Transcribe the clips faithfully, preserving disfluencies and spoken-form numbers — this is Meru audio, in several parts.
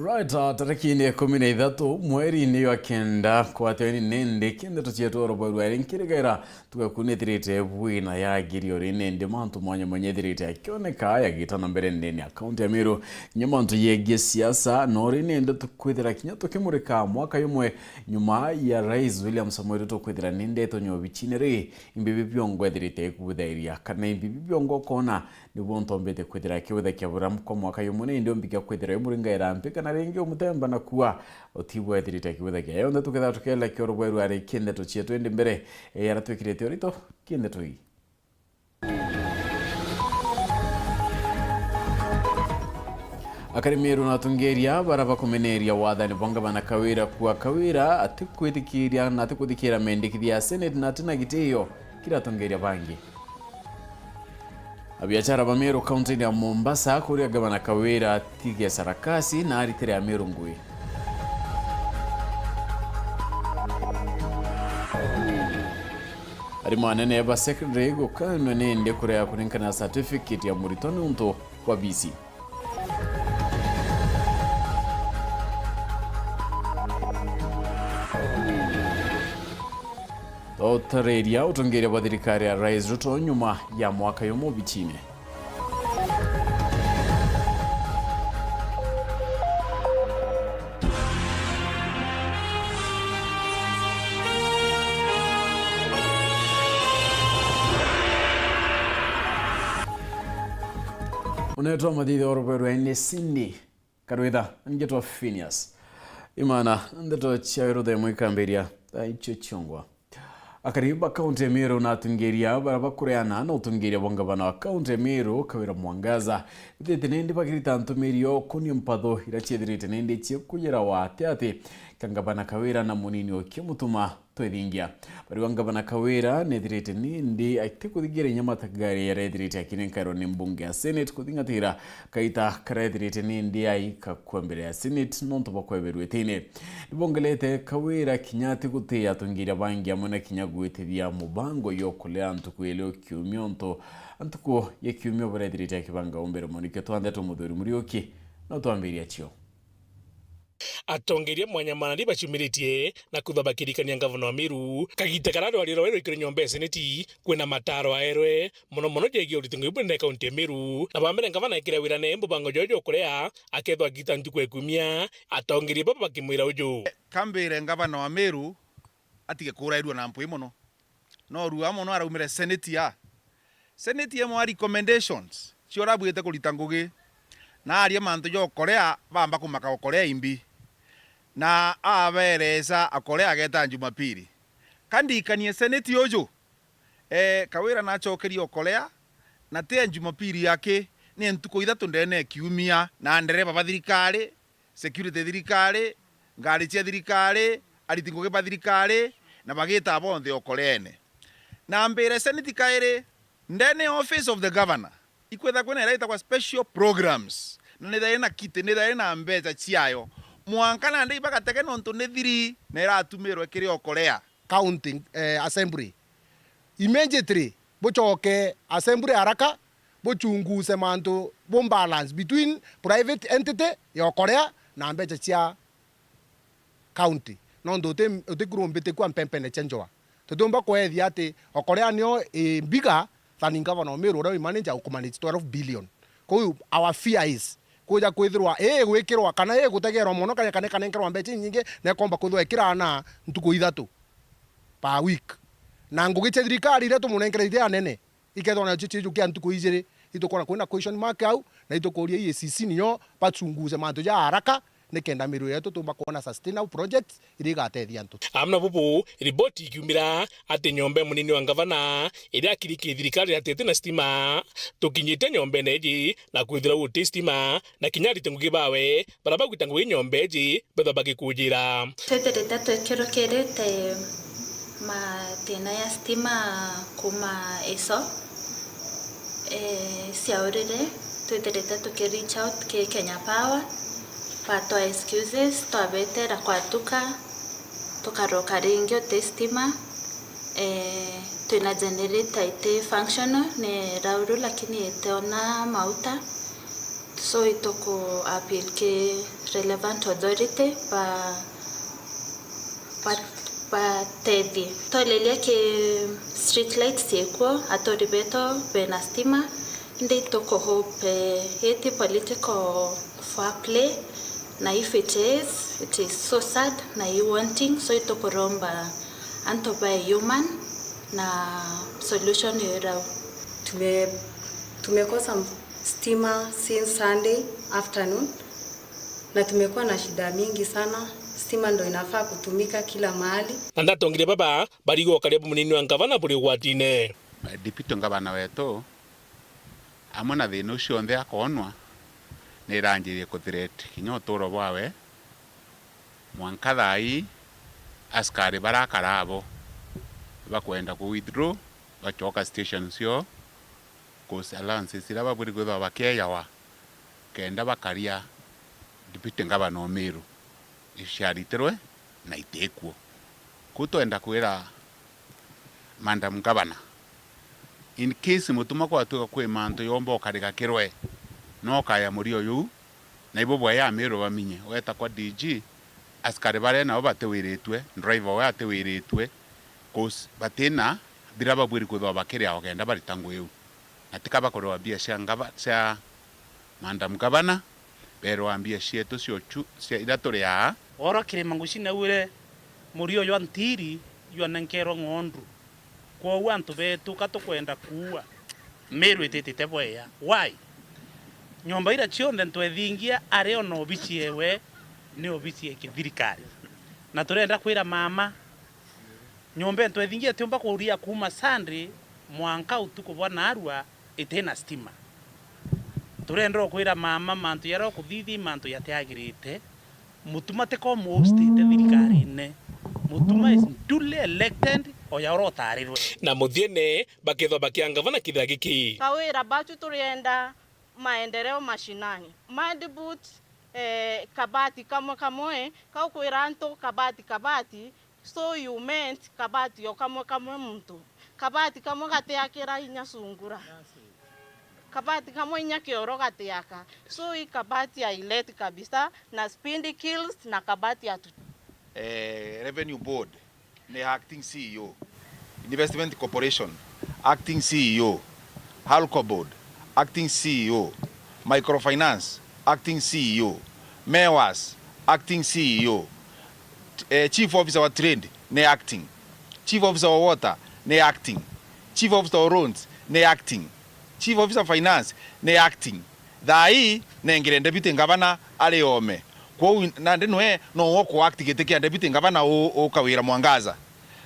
Right, ah, tariki ni ikumi na ithatu mweri ni wa kenda, kwateni nindi kindeto cietu oro bwa rwari nkirigera tugakunithirite bwina ya ngiri ori nindi mantu mwanya mwanya ithirite akioneka yagita na mbere ndini ya kaunti ya Meru, kinya mantu yegie siasa, no ri nindi tukwithira kinya tukimurika mwaka yumwe nyuma ya Rais William Samoei Ruto kwithira ni ndeto nyobichine ri, imbibi biongo ithirite ikubithairia kana imbibi biongo kona Niguo ntombete kwithira akiwithakia buria kwa mwaka yumwe, na indi umbikia kwithira imuringaira mpi kana ringi umutemba na kua utibwethirite akiwithakia. Yonthe tukethira tukeela kioro bweru ari kindeto cietu, indi mbere, eh, aria twikirite urito kindeto ii. Akari Meru na atongeria bara bakumeneria wathani bwa ngavana Kawira kua Kawira atikwithikiria na atikwithikiria mendekithia ya Senate na atina gitio kiri atongeria bangi. Abiachara ba Meru kaunti ya Mombasa kuria gavana Kawira atige sarakasi na aritire Ameru ngui. Arimu anene ba secondary gukanwa nindi kuria kurinkana certificate ya murito niuntu bwa visa. Twatariria utongeria bwa thirikari ya Rais Ruto nyuma ya mwaka yumwe obichine. Unaitwa Mathithi Orobwerwe ni Cindy Karwitha, ngetwa Phineas. Imana, ndeto cia Ruthemu ikambiria thaa icio ciongwa. Akari ba kaunti ya Meru na atongeria bara bakureana na utongeria bwa ngavana wa kaunti ya Meru, Kawira Mwangaza, bithirite nindi bagirita ntumiri yo kunia mpatho iria ciethirite nindi ciikujira wa ati ati ka ngavana Kawira na munini okie Mutuma twethingia. Bariwa ngavana Kawira nethirite nindi atikuthigiria inya matagari aria ethirite akinenkairwa ni mbunge ya Senate kuthingatira kaita karia ethirite nindi aika kua mbere ya Senate nontu bwa kweberua itine. Nibongelete Kawira kinya atigutia atongeria bangi amwe na kinya gwitithia mubango yo kulea ntuku ili o kiumia untu ntuku ya kiumia barethirite akibanga umbere. Mwanike twanthe tumuthuri Muriuki no twambiria cio. Atongeria mwanya manani bacumiritie na kwithwa bakirikania ngavana wa Meru kagita karia rwari rwawe rwikire nyomba ya seneti kwina mataro aerwe, mono mono jegie uriti ngugi bunene kaunti ya Meru, na bambere ngavana ekire wira ne mbubango jwawe jwa kuria akethwa agita ntuku ya kiumia, atongeria baba bakimwira uju. Kambire ngavana wa Meru atige kurairua na mpwi mono. No rua mono araumire seneti ya. Seneti emwa recommendations cio urabwite kurita ngugi. Na aria mantu ja ukorea, bamba kumaka ukorea imbi. Na abeeresa akorea ageta Jumapili. Ka ndikanie seneti uju, eh, Kawira nachokerie ukorea, na ti ya Jumapili yake, ni ntuku ithatu ndene ya kiumia, na ndereba ba thirikari, security thirikari, ngari cia thirikari, ariti ngugi ba thirikari, na bagita bonthe okorene. Na mbire seneti kairi, ndene ya office of the governor, ikwetha kwina iria itagwa special programs, na nithaire na kiti, nithaire na mbeca ciayo, mwanka nandi ibagatege nontu ni thiri na iratumirwe kiri okorea. County, eh, Assembly. Immediately, bucoke Assembly haraka, buchunguze mantu, bu balance between private entity ya okorea na mbeca cia county. Nontu uti, utikurumbite kwa mpempene cia njoa. Tutiumba kwethia ati okorea nio i mbiga than governor Meru uria wi manager ukumanage twelve billion. Kou our fear is, kuja kwithirwa ii gwikirwa kana ii gutegerwa mono kana, kana ikanenkerwa mbeca inyingi, na ikomba kwithirwa ikirana ntuku ithatu per week. Na ngugi cia thirikari iria tumunenkere iria anene, ikethwa nacio ciijukia ntuku ijiri, itukwona kwina question mark au, na itukuria E A C C nio bachunguze mantu ja haraka, nikenda Meru yetu tumba kwona sustainable projects iria igatethia antu. Amwe na bubu, riboti ikiumira ati nyomba ya munini wa ngavana iria akiriki thirikari atete na stima, tukinyite nyombene iji na kwithira guti stima, na kinya ariti ngugi bawe bara bagwita ngugi nyomba iji bethwa bagikujira. Twithirite twikirukirite mathina ya stima kuma iso, eh, ciaurire, twithirite tuki reach out ki Kenya Power, batwa excuses, twabetera kwatuka, tukaroka ringi uti stima, eh, twina generator iti functional, ni rauru lakini itiona mauta. So ituku appeal ki relevant authority ba, ba, batethie. Twariria ki street lights ciikuo, aturi betu bena stima, indi ituku hope, eh, iti political fair play, na if it is, it is so sad na i wanting, so itukuromba antu bae human na solution irau. Tume-, tumekosa stima since Sunday afternoon na tumekuwa na shida mingi sana. Stima ndo inafaa kutumika kila mahali. Na ndatongire baba barigwa ukaria bwa munini wa ngavana buri ugwatine. Deputy ngavana wetu, amwe na thina ucio onthe akoonwa, ni iranjirie kuthreat kinya uturo bwawe. Mwanka thaa ii, askari barakara abo bakwenda ku withdraw, bacoka station cio, cause allowances iria babwiri kwithirwa bakiejawa kenda bakaria deputy governor o Meru, iciaritirwe na itikuo. Kuu twenda kwira Madam Governor, in case mutuma kwatwika kwi mantu yomba ukarika kirwe, no ukaya murio juu, na ibo bwaya Ameru baminye. Weta kwa D G, askari baria nabo batiwiritue, driver we atiwiritue, cause batina biria babwiri kwithirwa bakiria o kenda barita ngugi iu. Na tika bakurewa mbia cia ngava-, cia Madam Governor, berwa mbia cietu cia uchu-, cia iria turiaa. Oro kirima nguci naugire, murio jwa ntiri jwanenkerwe ng'ondu. Kwou antu betu ka tukwenda kuua, Meru ititite bwea. Why? Nyomba iria cionthe ntwethingia ari ona obici ewe ni obici ya kithirikari. Na turenda kwira mama, nyomba ntwethingia itiumba kuria kuuma Sunday mwanka utuku bwa narua itina stima. Turenda ukwira mama mantu jaria ukuthithia i mantu jatiagirite. Mutuma tika umuhostite thirikarine. Mutuma is duly elected, o ja uria utarirwe. Na muthiene, bakethwa bakia ngavana kithira giki. Kawira bachu turienda maendeleo mashinani. Mud boot, eh, kabati kamwe kamwe, kaukwira antu kabati kabati, so you meant kabati o kamwe kamwe muntu. Kabati kamwe gatiakira inya sungura. Kabati kamwe inya kioro gatiaka. So i kabati ya ilet kabisa, na speed kills na kabati ya tu- Eh, Revenue Board ni acting C E O. Investment Corporation, acting C E O. Alcohol Board, acting C E O. Microfinance, acting C E O. Mewas, acting C E O. Eh, Chief Officer wa Trade ni acting. Chief Officer wa Water ni acting. Chief Officer wa Roads ni acting. Chief Officer Finance ni acting. Thaa ii nengire Deputy Governor ari ome. Kwou nandi nwe no wo ku act giti kia Deputy Governor u-, u Kawira Mwangaza.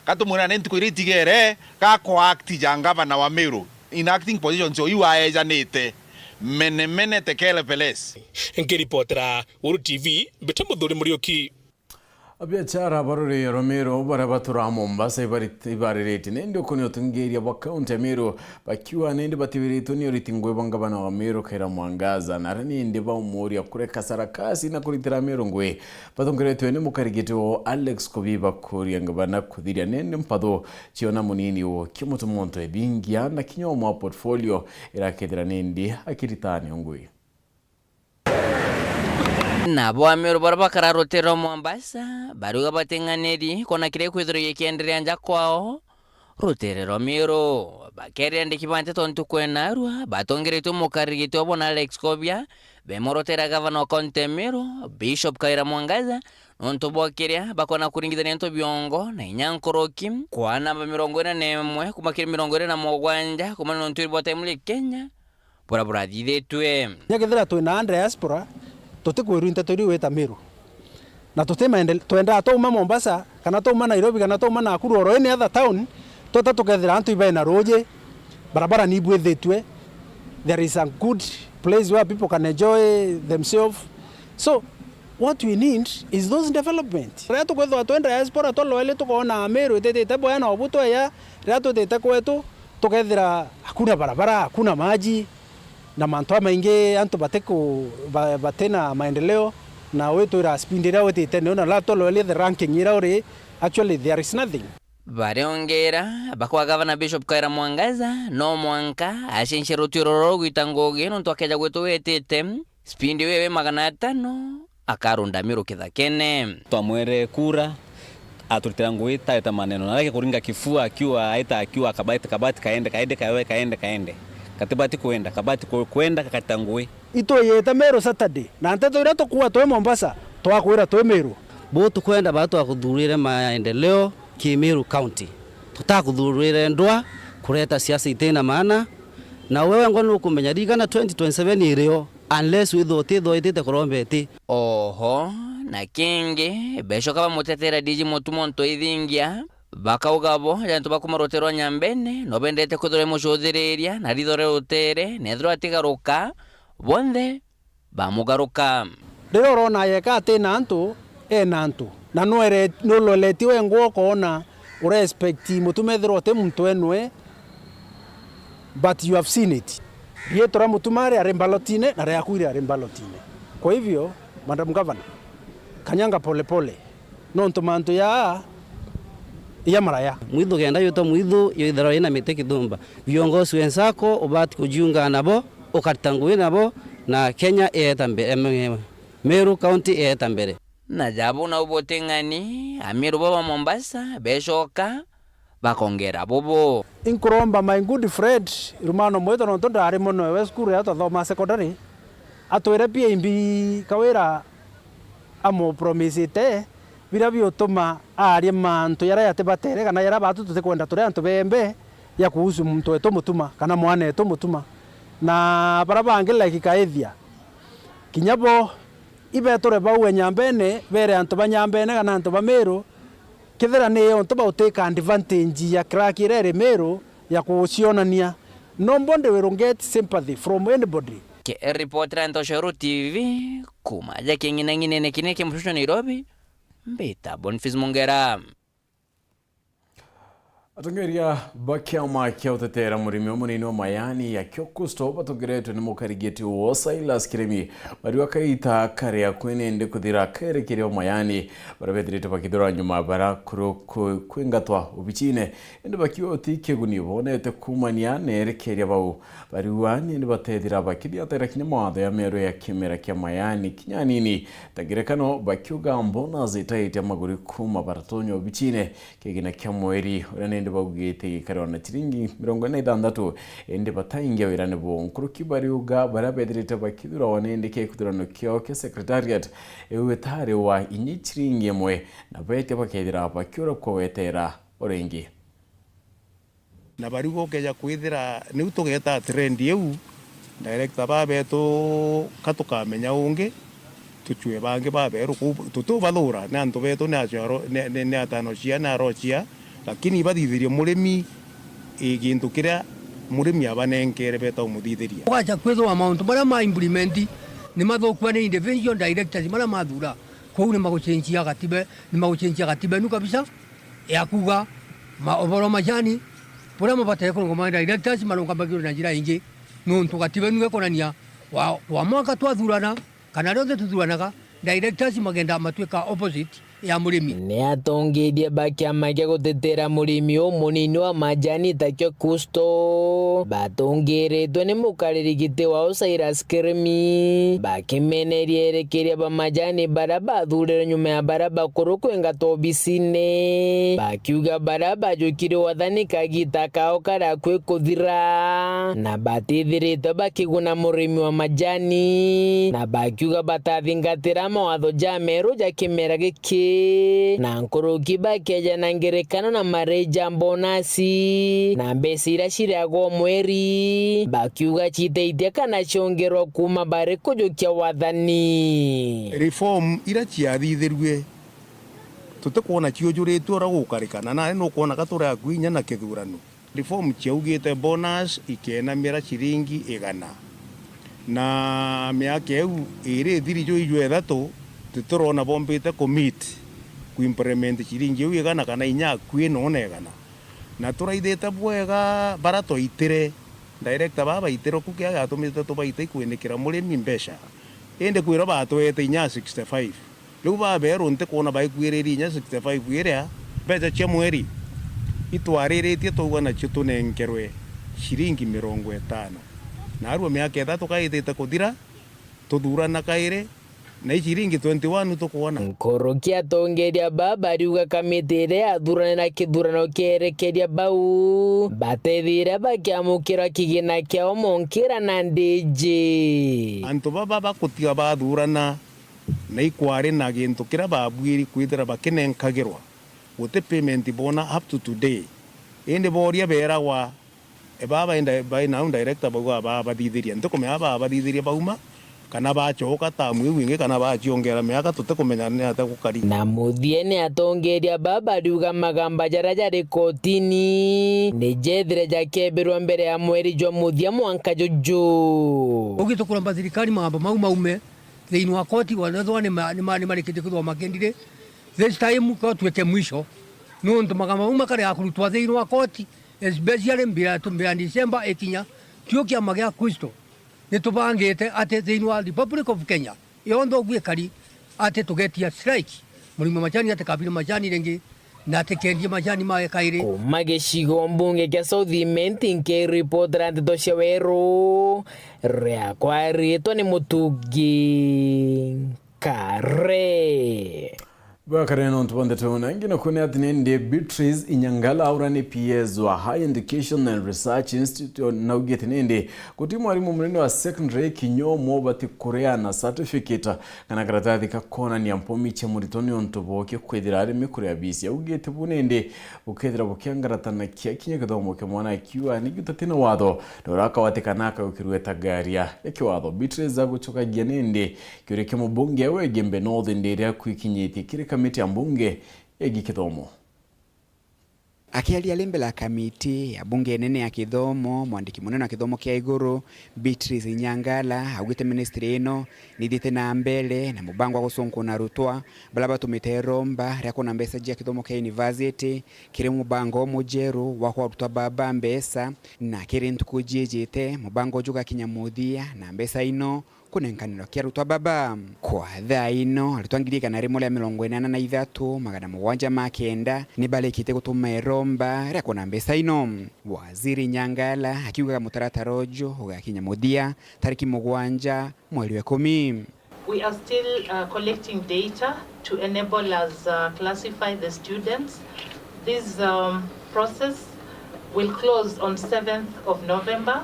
Ka tumwira ni ntuku iria itigere, ga ku act ja Governor wa Meru. In acting position cio iu aejanite. Mene mene tekele peles. Nkiripotera Uru T V, mbita Muthuri Muriuki. Abiachara ba ruriri rwa Meru baria baturaa Mombasa ibarit-, ibariritie nindi ukonia utongeria bwa kaunti ya Meru, bakiuga nindi batiwiritwe ni uriti ngugi bwa ngavana wa Meru Kawira Mwangaza, na aria nindi baumuria kureka sarakasi na kuritira Meru ngugi. Batongeretwe ni mukarigiti wao Alex Kobi bakuria ngavana kuthiria nindi mpatho ciona munini wo kimutu muntu ethingia na kinya umwe wa portfolio irakethira nindi akiritania ngugi. Nabo Ameru baria bakara rutiri rwa Mombasa bariuga bating'aniri kwona kiria kwithirwa gikienderea nja kwao rutiri rwa Meru. Bakeria andiki ba nteto ntuku ya narua, batongeretwe mukarigiti wabo na Alex Kobia, bemorotera gavana wa kaunti ya Meru, Bishop Kawira Mwangaza, nontu bwa kiria bakwona kuringithania into biongo na inya nkuruki kwa namba mirongo ina na imwe kuma kiri mirongo ina na mugwanja kuma nontu bwa Timely Kenya, buria burathithitue. Kinya kethira twina diaspora, tutikwirua nteto iria igwita Meru. Na tuti maendele-, twendaa twauma Mombasa, kana twauma Nairobi, kana twauma Nakuru, or any other town, tweta tukethira antu ibaina ruuji, barabara ni ibwithitue, there is a good place where people can enjoy themselves. So, what we need is those development. Riria tukwithirwa twi diaspora, twaloeli tukoona Meru ititite bwega na ubu tweya, riria twitite kwetu, tukethira hakuna barabara, hakuna maji, na mantu jamaingi antu batiku-, ba-, batina maendeleo, na witwira speed iria witite niyo na la toloelie the ranking iria uri, actually there is nothing. Bariongera bakwa gavana Bishop Kawira Mwangaza no mwanka acencie rutuiro rwa gwita ngugi nontu akeja gwitwa witite Spindi uyu ewe magana atano akarunda Miru kithakene. Twamwere kura, aturitira ngui, taeta maneno. Na areke kuringa kifua akiwa, aita akiwa, "Kabati, kabati, kaende, kaende, kawe, kaende, kaende. Katibati kwenda, kabati ku-, kwenda, kakarita ngui." Itwiyite Meru Saturday, na nteto iria tukuuga twi Mombasa, twakwira twi Meru. Bu tukwenda ba twakuthurire maendeleo ki Meru County. Tutakuthurire ndwa kureta siasa itina maana, na we wengwa nukumenya, ririkana twenty twenty-seven irio, unless withwa utithwa itite kuromba iti. Oho, na kingi, becoka bamutetera D G Mutuma untu ithingia, bakauga bo, antu ba kuma rutere rwa Nyambene, no bendete kwithirwa imucuthiriria, na ritho ria rutere, nethirwa atigaruka, bonthe bamugaruka. Riria urona yeka ati na antu, e na antu, na nwere-, nuloretie wengwa ukoona, urespect Mutuma ethirwa uti muntu enwe, but you have seen it. Riitwa ria Mutuma riari mbalotine, na riaku riari mbalotine. Kwa hivyo, Madam Governor, kanyanga polepole. Nontu mantu jaa ja maraya. Mwithu kenda yutwa mwithu, yuithirwa ina miti kithumba. Viongozi wenzako ubati kujiunga nabo, ukarita ngui nabo, na Kenya ieta mbere, em, em, Meru County ieta mbere. Na jabu nau buting'ani, Amiru baba Mombasa becoka bakongera bubu. Inkuromba my good friend, Irumano Mwito, nontu ndari mono ewe cukuru ya twathoma secondary, atwire P I B Kawira amupromisite biria biutuma aaria mantu jaria jatibatere kana jaria batu tutikwenda turi antu beembe ya kuhusu muntu wetu Mutuma kana mwana wetu Mutuma. Na baria bangi like Kaithia, kinya bo ibeture bau e Nyambene, beere antu ba Nyambene kana antu ba Meru, kethira ni untu bautake advantage ya crack iria iri Meru ya kucionania. Nobody will get sympathy from anybody. Ke report ya Ntoshoro T V, kuma ja king'inang'inene kinene kia Mucucu Nairobi, mbita Boniface Mungera. Atongeria ba kiama kia utetera murimi umunini wa mayani ya Kiokusto batongeretwe ni mukarigiti wo Silas Kirimi, bariuga kaita karia kwinende kuthira kerekeria wa mayani, baria bethirite bakithura nyuma bara kuru ku-, kwingatwa obichine, indi bakiuga uti kiguni bonete kumania nerekeria bau. Bariuga ni, ni batethira bakithiatira kinya mawatho ya meru ya kimera kia mayani kinya anini. Ta ngerekano, bakiuga bonus itaitia maguri kuma baratonya obichine kigina kia mweri uria nindi baugite gikarwa na chiringi mirongo ina na ithanthatu, indi bataingia wirani bu. Nkuruki bariuga baria bethirite bakithurawa nindi kia kithurano kiao kia secretariat, iu itari wa inya chiringi imwe, na betia bakethira bakiura kugwetera o ringi. Na bariuga ukeja kwithira niu tugeta trend iu, director babetu ka tukamenya ungi, tucue bangi baberu kuu, tutiubathura, ni antu betu, ni aciaro, ni, ni, ni atano cia, ni arocia, lakini ibathithirie murimi, i gintu kiria murimi abanenkere beta umuthithiria. Ugacha kwithirwa mauntu maria ma implement ni mathukua ni individual directors maria mathura. Kwou ni magucenjia gatiba, ni magucenjia gatiba inu kabisa. Ya kuuga ma-, uboro majani, buria mubataire kurungama directors marungamagirwe na njira ingi, nontu gatiba niwe kuonania wa, wa mwaka twathurana, kana rionthe tuthuranaga, directors magenda matuika opposite ya murimi. Ni atongeria ba kiama gia gutetera murimi umunini wa majani ta kio Kusto, batongeretwe ni mukariri giti wao Cyrus Kirimi, bakimeneria erekeria ba majani baria bathurirwe nyuma ya baria bakuru kwingata obisine, bakiuga baria bajukire wathani kagita kao kari akui kuthira, na batithiritwe bakiguna murimi wa majani, na bakiuga batathingatira mawatho ja meru ja kimera giki, na nkuruki bakeja na ngerekano na mareja mbonasi, na mbeca iria cireagwa o mweri, bakiuga citeitia kana ciongerwa kuma bari kujukia wathani. Reform iria ciathithirue, tutikwona ciujuritue uria gukarikana, nari nukwona ka turi akui inya na kithurano. Reform ciaugite bonus ikenamira ciringi igana, na miaka iu iri ithiri juu iju ithatu, tutirona bombite commit ku implement ciringi iu igana kana inya akui nona igana. Na turaithite bwega bara twaitire, director baba baitire ku kia giatumite tubaite ikwinikira murimi mbeca. Indi kwirwa batwete inya sixty-five. Riu baberu ntikwona baikuiririe inya sixty-five iria mbeca cia mweri itwariritie twauga nacio tunenkerwe ciringi mirongo itano. Narua miaka ithatu kaitite kuthira, Tuthurana kairi, na ici iringi twenty-one tukwona. Nkuruki atongeria baa bariuga kamiti iria yathuranira kithurano kierekeria bau batethire bakiamukira kigina kiao monkira na ndiji. Antu baba bakutiga bathurana, na ikwari na gintu kiria babwiri kwithira bakinenkagirwa. Guti payment bona up to today. Indi boria beragwa, e, baba enda, bai nau director bauga babathithiria. Ntikumenya babathithiria bauma, kana bacoka tamu iu ingi, kana baciongera miaka, tutikumenya ni atia gukari. Na muthia ni atongeria baba bariuga magamba jaria jari kotini ni jethire jakebirwa mbere ya mweri jwa muthia mwanka juju. Ugitukuromba thirikari magamba mau maume thiini wa koti, wethwa ni ma-, ni ma-, ni marikitie kuthoma kindiri. This time ko tuike mwisho, nuntu magamba mau makari akurutwa thiini wa koti, especially mbira, mbira December ikinya, tio kiama gia Kristo. Ni tubangite ati thiini wa Republic of Kenya yonthe uguo ikari, ati tugetia strike. Murimi wa majani atikabire majani ringi, na atikendie majani mae kairi. Kuma gicigo mbunge kia South Imenti, nkiripotera ndeto cia weru, riakwa ritwa ni Mutugi Kare. Bwakare nontu bwa ndeto na ingi nakuo ni ati nindi Beatrice Inyangala aura ni P S wa Higher Education and Research Institute naugite nindi guti mwarimu munene wa secondary kinya umwe ubati kureana certificate kana karatathi ka kwonania mpomi cia muritwa niuntu bwoke kwithira ari mikuru ya bisi. Augite bu nindi bukethira bukiangaratanakia kinya githomo kia mwana akiuga ni gitatina watho na urakawatikana akaukirwe ta ngaria ya kiwatho. Beatrice agucokagia nindi kiuria kia mubunge wa Igembe North ndi iria kwikinyitie kiri kamiti ya mbunge yegii kithomo. Akiaria ari mbere ya kamiti ya mbunge nene ya kithomo, mwandiki munene wa kithomo kia iguru, Beatrice Inyangala, augite ministry ino nithiite na mbere na mubango wa gucunkuna arutwa baria batumite iromba ria kuona mbeca cia kithomo kia university kiri mubango mujeru wa kua arutwa baba mbeca, na kiri ntuku jiijite mubango uju ugakinya muthia na mbeca ino kunenkanirwa kia arutwa baba. Kwa thaa ino, arutwa ngiri igana rimwe ria mirongo inana na ithatu, magana mugwanja ma kenda ni barikitie gutuma iromba ria kuona mbeca ino. Waziri Nyangala akiugaga mutaratara uju ugakinya muthia tariki mugwanja mweri wa ikumi. We are still, uh, collecting data to enable us, uh, classify the students. This, um, process will close on seventh of November.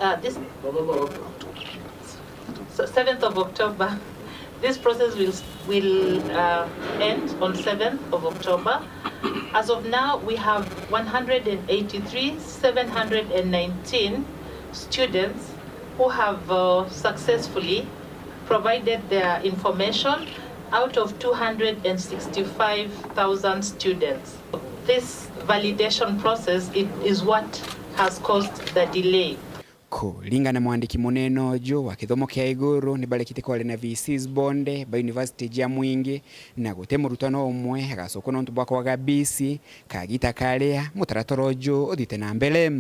Uh, this, so seventh of October. This process will, will, uh, end on seventh of October. As of now, we have one hundred and eighty-three, seven hundred and nineteen students who have, uh, successfully provided their information out of two hundred and sixty-five thousand students. This validation process i-, is what has caused the delay. Kuringana na mwandiki munene uju wa kithomo kia iguru, ni barikitie kwaria na V Cs bonthe ba university jia mwingi, na guti murutwa no umwe agacokwa nontu bwa kwaga bisi, kagita karia mutaratara uju uthiite na mbere.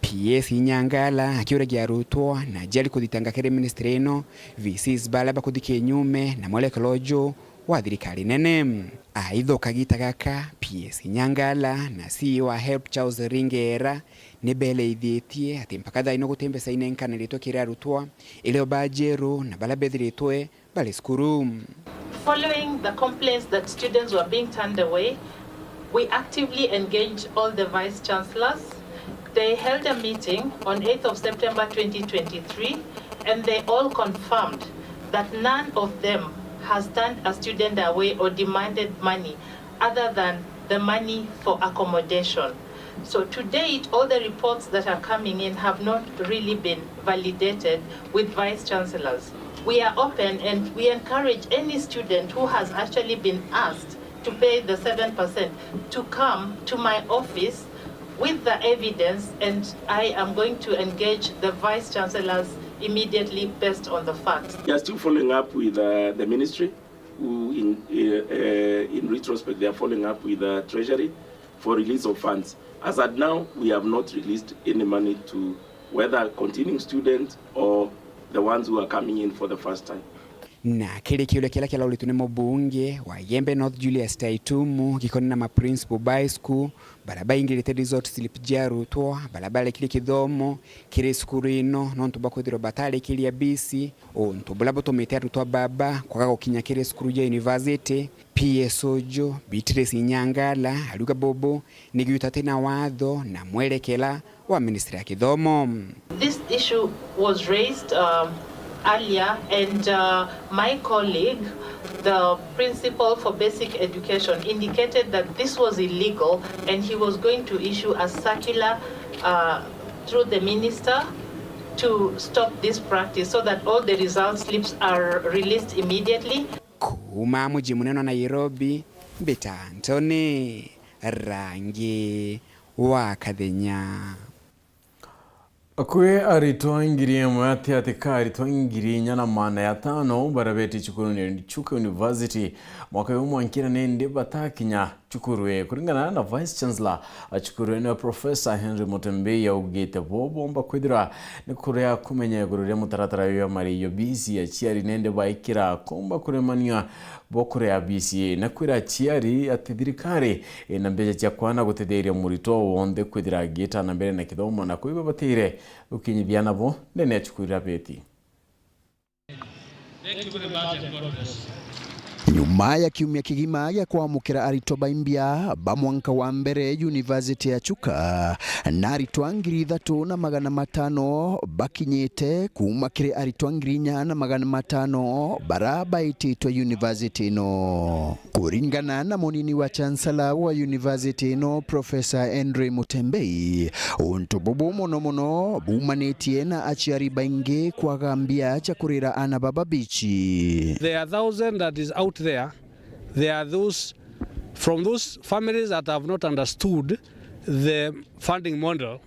P S Inyangala akiuragia arutwa na aciari kuthitanga kiri ministry ino, V Cs baria bakuthi kinyume na mwerekero uju wa thirikari nene. Aitha kagita gaka, P S Inyangala na C E O wa HELB Charles Ringera ni bereithitie ati mpaka thaa ino guti mbeca inenkaniritwe kiri arutwa, irio bajeru na baria bethiritwe bari cukuru. Following the complaints that students were being turned away, we actively engaged all the vice chancellors. They held a meeting on eighth of September twenty twenty-three, and they all confirmed that none of them has turned a student away or demanded money other than the money for accommodation. So to date, all the reports that are coming in have not really been validated with vice chancellors. We are open and we encourage any student who has actually been asked to pay the seven percent to come to my office with the evidence, and I am going to engage the vice chancellors immediately based on the facts. We are still following up with, uh, the ministry, who in, uh, uh, in retrospect, they are following up with the treasury for release of funds. As at now, we have not released any money to whether continuing students or the ones who are coming in for the first time. Na kiri kiuria kiria kiarauritwe ni mubunge wa Igembe North Julius Taitumu gikoni na ma principal by school, baria baingirite result slip cia arutwa baria barekire kithomo kiri cukuru ino nontu bwa kwithirwa batarikiria bisi, untu buria butumite arutwa baba kwaga gukinya kiri cukuru ya university. P S Ojo Beatrice Inyangala ariuga bubu ni giuta ti na watho na mwerekera wa ministry ya kithomo. This issue was raised, um, earlier, and, uh, my colleague, the principal for basic education, indicated that this was illegal and he was going to issue a circular, uh, through the minister to stop this practice so that all the result slips are released immediately. Kuuma muji munene wa Nairobi, mbita Anthony Rangi wa Kathenya. Kwi aritwa ngiri imwe ati ati ka aritwa ngiri inya na maana ya tano baria beti cukurune Chuka University mwaka uyu mwankira nindi batakinya cukuru ii. Kuringana na Vice Chancellor a cukuru ino, Professor Henry Mutembei, augite bo bomba kwithirwa ni kuria kumenya iguru ria mutaratara uyu wa mariio bisi aciari nindi baikira kumba kuremania bo kuria bisi na kwira aciari ati thirikari ina mbeca cia kwana gutetheria muritwa o wonthe kwithira agiita na mbere na kithomo na kwi babatire gukinyithia nabo ndene ya cukuru iria beti. Nyuma ya kiumia kigima gia kwamukira aritwa baimbia ba mwanka wa mbere University ya Chuka, na aritwa ngiri ithatu na magana matano bakinyite kuuma kiri aritwa ngiri inya na magana matano bara baititwe university ino. Kuringana na munini wa chancellor wa university ino, Professor Henry Mutembei, untu bubu mono mono bumanitie na aciari baingi kwaga mbia cia kurira ana baba bichi. There are thousands that is out there. There are those from those families that have not understood the funding model.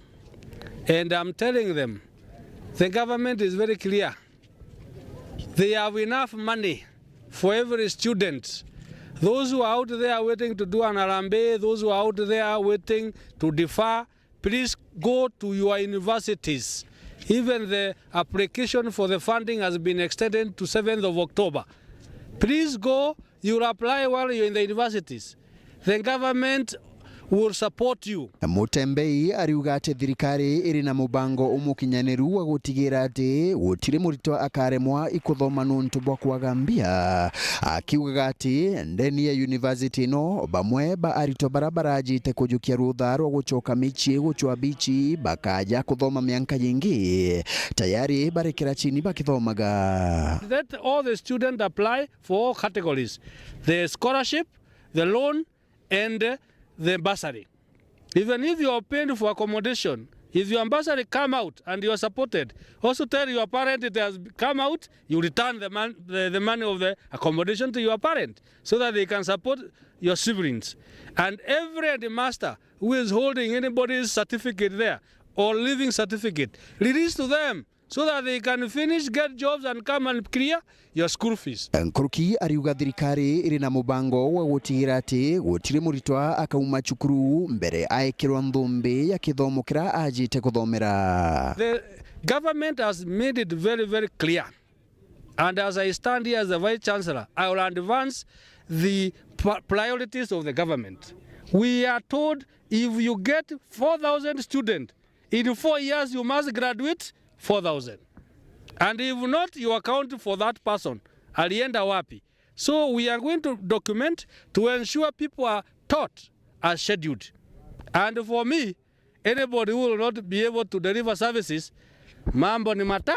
And I'm telling them, the government is very clear. They have enough money for every student. Those who are out there waiting to do an harambee, those who are out there waiting to defer, please go to your universities. Even the application for the funding has been extended to seventh of October. Please go, you will apply while you're in the universities. The government will support you. Mutembei ariuga ati thirikari iri na mubango umukinyaniru wa gutigira ati gutiri muritwa akaremwa ikuthoma nuntu bwa kwaga mbia, akiugaga ati ndeni ya university ino bamwe ba aritwa bara barajite kujukia rutha rwa gucoka micii gucwa bichi bakaja kuthoma mianka yingi tayari barekera chini bakithomaga. Let all the students apply for all categories, the scholarship, the loan, and the bursary. Even if you are paying for accommodation, if your bursary come out and you are supported, also tell your parent it has come out, you return the, man, the, the money of the accommodation to your parent so that they can support your siblings. And every headmaster who is holding anybody's certificate there or living certificate, release to them so that they can finish, get jobs and come and clear your school fees. Nkuruki ariuga thirikari iri na mubango wa gutigira ati gutiri muritwa akauma cukuru mbere aekirwa nthumbi ya kithomo kira ajite kuthomera. The government has made it very, very clear. And as I stand here as the Vice Chancellor, I will advance the pri- priorities of the government. We are told if you get four thousand students, in four years, you must graduate four thousand. And if not, you account for that person. Alienda wapi? So we are going to document to ensure people are taught as scheduled. And for me, anybody who will not be able to deliver services, mambo ni mata.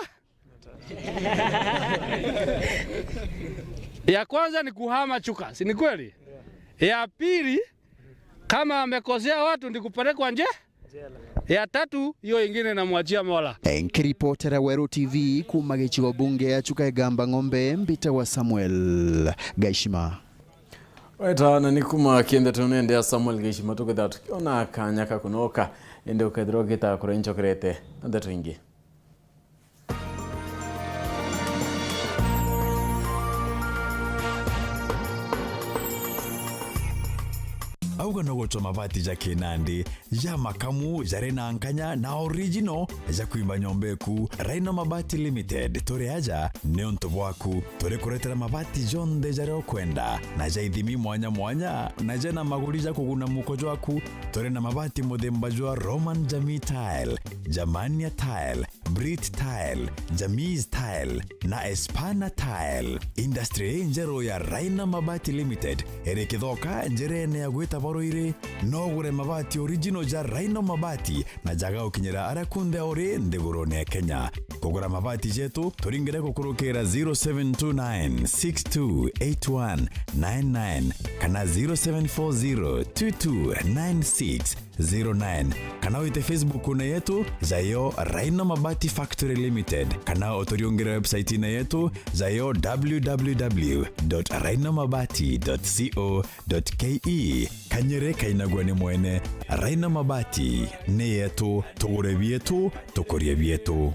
Ya kwanza ni kuhama Chuka, si ni kweli? Ya pili, kama amekosea watu ni kupelekwa nje. Ya tatu, hiyo ingine namwachia Mola. Nkiripotera Weru T V kuuma gicigo bunge ya Chuka Igamba Ng'ombe, mbitagwa Samuel Gaishima. Weta na ni kuma kiende tunende ya Samuel Gaishima, tukethira tukiona kanya ka kunoka, indi ukethirwa ugita kuria nchokerete na ndeto ingi. Uga no gucwa mabati ja kinandi, ja makamu, jari na nkanya na original, ja kwimba nyomba eku. Rhino Mabati Limited, turi aja niuntu bwaku. Turi kuretera mabati jonthe jaria ukwenda, na ja ithimi mwanya mwanya, na jena maguri ja kuguna muko jwaku. Turi na mabati muthemba jwa Roman Jamii Tile, Germania Tile, Brit Tile, Jamis Tile na Espana Tile. Industry injeru ya Rhino Mabati Limited iri Kithoka, njirene ya gwita Baruiri. No ugure mabati original ja Rhino Mabati na jaga gukinyira aria kunthe uri nthigurune ya Kenya. Kugura mabati jetu, turingire gukurukira zero seven two nine six two eight one nine nine kana zero seven four zero two two nine six zero nine, kana wite Facebook-une yetu, jayo Rhino Mabati Factory Limited, kana uturiungire website-ine yetu, jayo w w w dot rhino mabati dot co dot k e. Kanyere kainagua ni mwene. Rhino Mabati ni yetu, tugure bietu, tukurie bietu.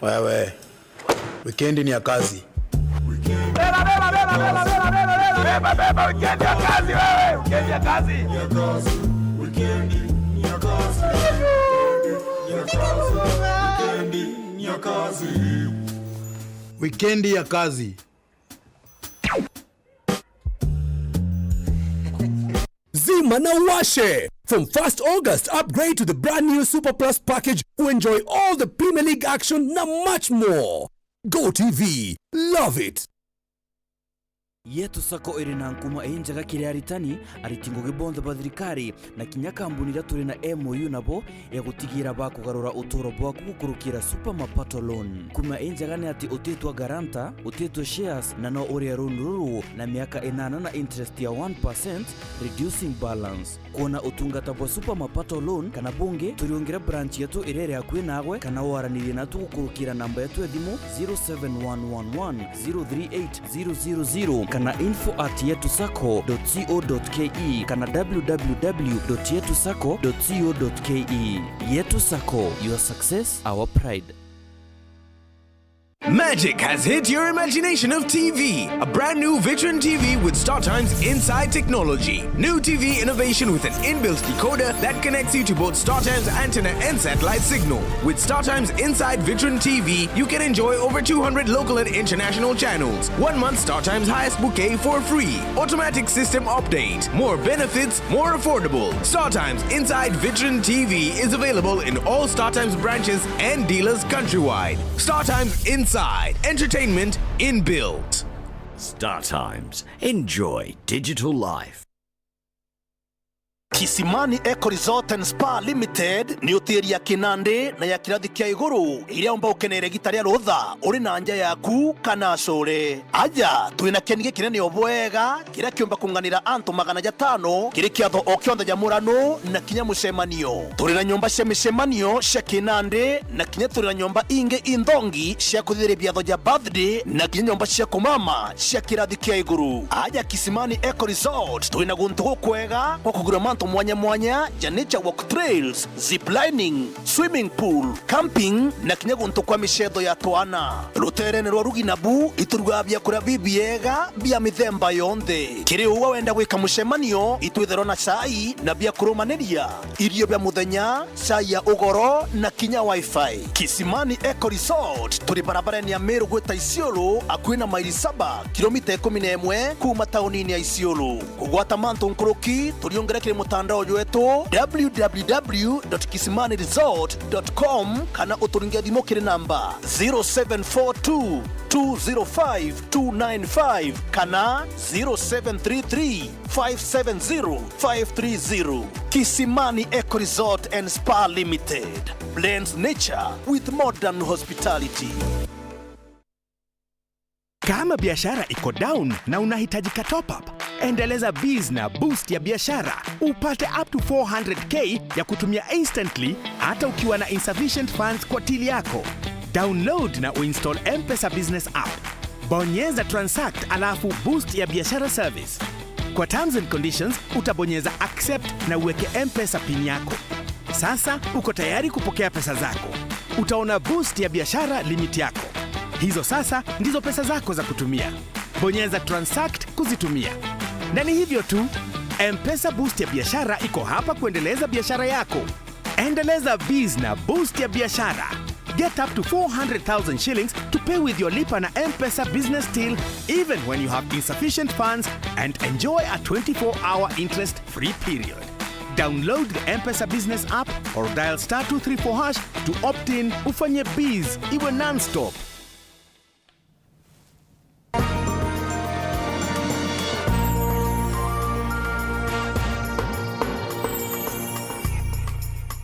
Wewe, wikendi ni ya kazi. Beba, beba, beba, beba, beba, beba, beba, beba, beba, wikendi ya kazi, wewe, wikendi ya kazi. Wikendi ya kazi. Zima na washe! From first August, upgrade to the brand new Super Plus package to enjoy all the Premier League action na much more. Go T V, love it! Yetu Sacco iri na nkuma injega kiri aritani, ariti ngugi bonthe ba thirikari, na kinya kambuni iria turi na M O U nabo, ya gutigira bakugarura uturo bwaku gukurukira Super Mapato Loan. Nkuma injega ni ati utitwa guarantor, utitwe shares, na no urie loan ruru na miaka inana na interest ya one percent, reducing balance. Kwona utungata bwa Super Mapato Loan kana bungi, turiungire branch yetu iria iri akui naagwe, kana waranirie natu gukurukira namba yetu ya thimu zero seven one one one zero three eight zero zero zero kana info at yetu sacco dot co dot k e kana w w w dot yetu sacco dot co dot k e. Yetu Sacco, your success, our pride. Magic has hit your imagination of T V. A brand new Vitron T V with StarTimes Inside technology. New T V innovation with an inbuilt decoder that connects you to both StarTimes antenna and satellite signal. With StarTimes Inside Vitron T V, you can enjoy over two hundred local and international channels. One month StarTimes highest bouquet for free. Automatic system update. More benefits, more affordable. StarTimes Inside Vitron T V is available in all StarTimes branches and dealers countrywide. StarTimes Inside, entertainment inbuilt. StarTimes. Enjoy digital life. Kisimani Eco Resort and Spa Limited ni hoteli ya kinandi na ya kirathi kia iguru iria umba ukenere gita ria rutha uri na nja yaku kana acure. Aja, twina keni gikinene o bwega kiria kiumba kunganira antu magana jatano kiri kiatho o kionthe ja murano na kinya mucemanio. Turi na nyomba cia micemanio cia kinandi na kinya turi na nyomba ingi inthongi cia kuthithiria biatho ja birthday na kinya nyomba cia kumama cia kirathi kia iguru. Aja Kisimani Eco Resort, turi na guntu gukwega gwa kugura mantu mwanya mwanya ja nature walk trails, zip lining, swimming pool, camping na kinya guntu kwa micetho ya twana. Ruteerene rwa rugi nabu iturugaga biakuria bibiega bia mithemba yonthe. Kiri uu wenda gwika mucemanio, itwitherwa na cai na bia kurumaniria, irio bia muthenya, cai ya ugoro na kinya wifi. Kisimani Eco Resort turi barabarene ya Meru gwita Isiolo, akui na maili saba, kilomita ikumi na imwe kuuma taunini ya Isiolo. Kugwata mantu nkuruki, turiungire kiri mutandao jwetu w w w dot kisimani resort dot com kana uturinge thimu kiri namba zero seven four two, two zero five, two nine five kana zero seven three three, five seven zero, five three zero. Kisimani Eco Resort and Spa Limited blends nature with modern hospitality. Kama biashara iko down na unahitaji ka top up, endeleza biz na boost ya biashara, upate up to four hundred k ya kutumia instantly, hata ukiwa na insufficient funds kwa till yako. Download na uinstall M-Pesa Business App. Bonyeza transact alafu boost ya biashara service. Kwa terms and conditions, utabonyeza accept na uweke M-Pesa pin yako. Sasa uko tayari kupokea pesa zako. Utaona boost ya biashara limit yako. Hizo sasa ndizo pesa zako za kutumia. Bonyeza transact kuzitumia. Na ni hivyo tu, M-Pesa boost ya biashara iko hapa kuendeleza biashara yako. Endeleza biz na boost ya biashara. Get up to four hundred thousand shillings to pay with your Lipa na M-Pesa business till, even when you have insufficient funds, and enjoy a twenty-four hour interest free period. Download the M-Pesa Business app or dial star two three four hash to opt in, ufanye biz iwe non-stop.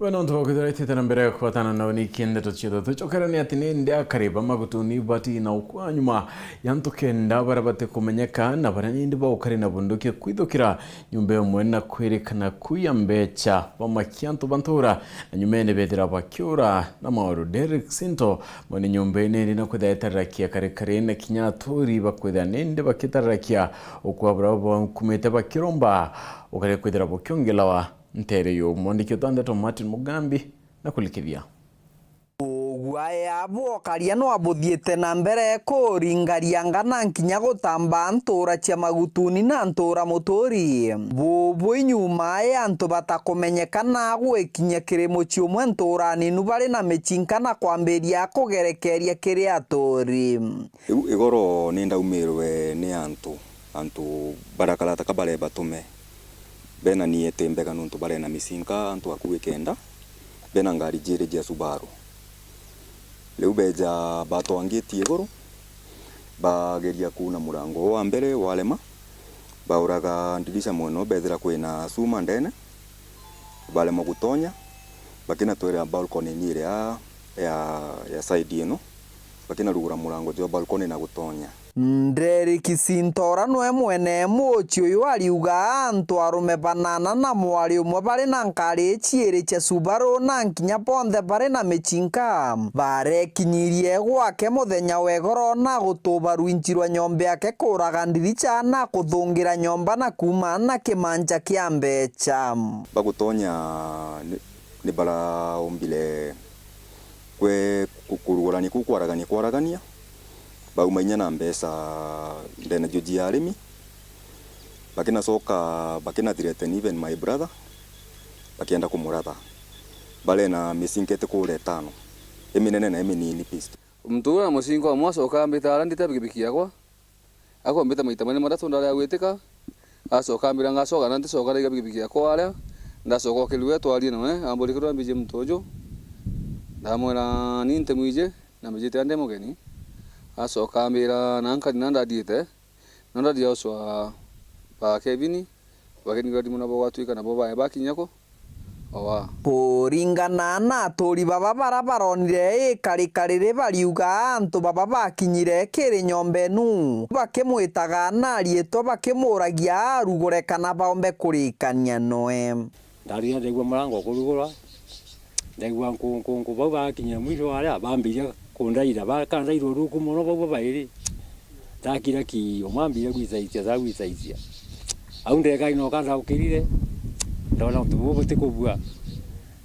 We nontu bwa kwithirwa itite na mbere ya kubatana nao ni kiende tucio tucokera ni ati ni ndi akari ba Magutuni bati na ukwa nyuma ya antu kenda baria batikumenyeka na baria nindi baukari na bunduki kwithukira nyumba imwe na kwirikana kuiya mbecha bamakia antu ba ntura na nyumene bethira bakiura na mauru. Derek Sinto mwene nyumba ine iri na kwithira etararakia kare kare na kinya aturi bakwithira nindi bakitararakia ukwa buria bakumite bakiromba ukare kwithira bukiongelawa ntere yu. Mwandiki utwa ndeto Martin Mugambi na kulikithia. Uguaya bwokaria nwa buthiite na mbere kuringarianga na nkinya gutamba ntuura cia Magutuni na ntuura Muturi. Bubu inyuma ya antu batakumenyekana gwikinya kiri mucii umwe ntuura ninu bari na micinka na kwambiria kugerekeria kiri aturi. Riu igoro ni ndaumirwe ni antu, antu barakara ta ka bare batume. Bena niete mbega nontu barena micinka antu akui kenda, bena ngari jiiri jia Subaru. Riu beja batwangitie iguru, bageria kuuna murango wa mbere warema, bauraga ndirisha mwena u bethira kwina cuma ndene, barema gutonya, bakinatwira balcony-ini iria ya, ya side ino, bakinarugura murango jwa balcony na gutonya. Nderiki Sintora nwe mwene mucii uyu ariuga antu arume banana na mwari umwe bari na nkari ciiri cia Subaru na nkinya bonthe bari na micinka barekinyirie gwake muthenya wa igoro na gutuba rwinji rwa nyomba yake kuuraga ndiricha na kuthungira nyomba na kuuma na kimanja kia mbecha. Bagutonya ni, ni baraumbire kwe ku-, kurugurania kuu kwaragania kwaragania, bauma inya na mbeca ndene juu jia arimi, bakinacoka bakina threaten even my brother, bakienda kumuratha. Bare na micinka iti kuura itano, iminene na iminini pistol. Muntu uria mucinka umwe acoka ambita aria ndite bikibiki yakwa, akombita maita mane mathatu ndari ya gwitika, acoka ambira ngacoka na ndicoka ndaiga bikibiki yakwa aria, ndacoka okirue twarie nawe, amburi kirua mbiji muntu uju, ndamwira ni ntimwiji, na mbijite ndi mugeni, acoka ambira na nkari na ndathiite, na ndathia ucwa ba Kevin, bakeni karimu nabo gwatwika nabo bae bakinya ku. Owa. Kuringana na aturi baba bara baronire ikarikari ri bariuga antu baba bakinyire kiri nyomba inu, bakimwitaga na riitwa bakimuragia arugure kana baombe kurikania noe. Ndarire ndaigua murango ukurugurwa, ndaigua nkunkunku bau bakinyire mwisho waria bambiria kundaira, bakandaira uruku mono bau babairi. Ndakira ki, umwe ambire gwicaicia, ca gwicaicia. Au ndekari noka ndaukirire, ndona untu bubu butikubua.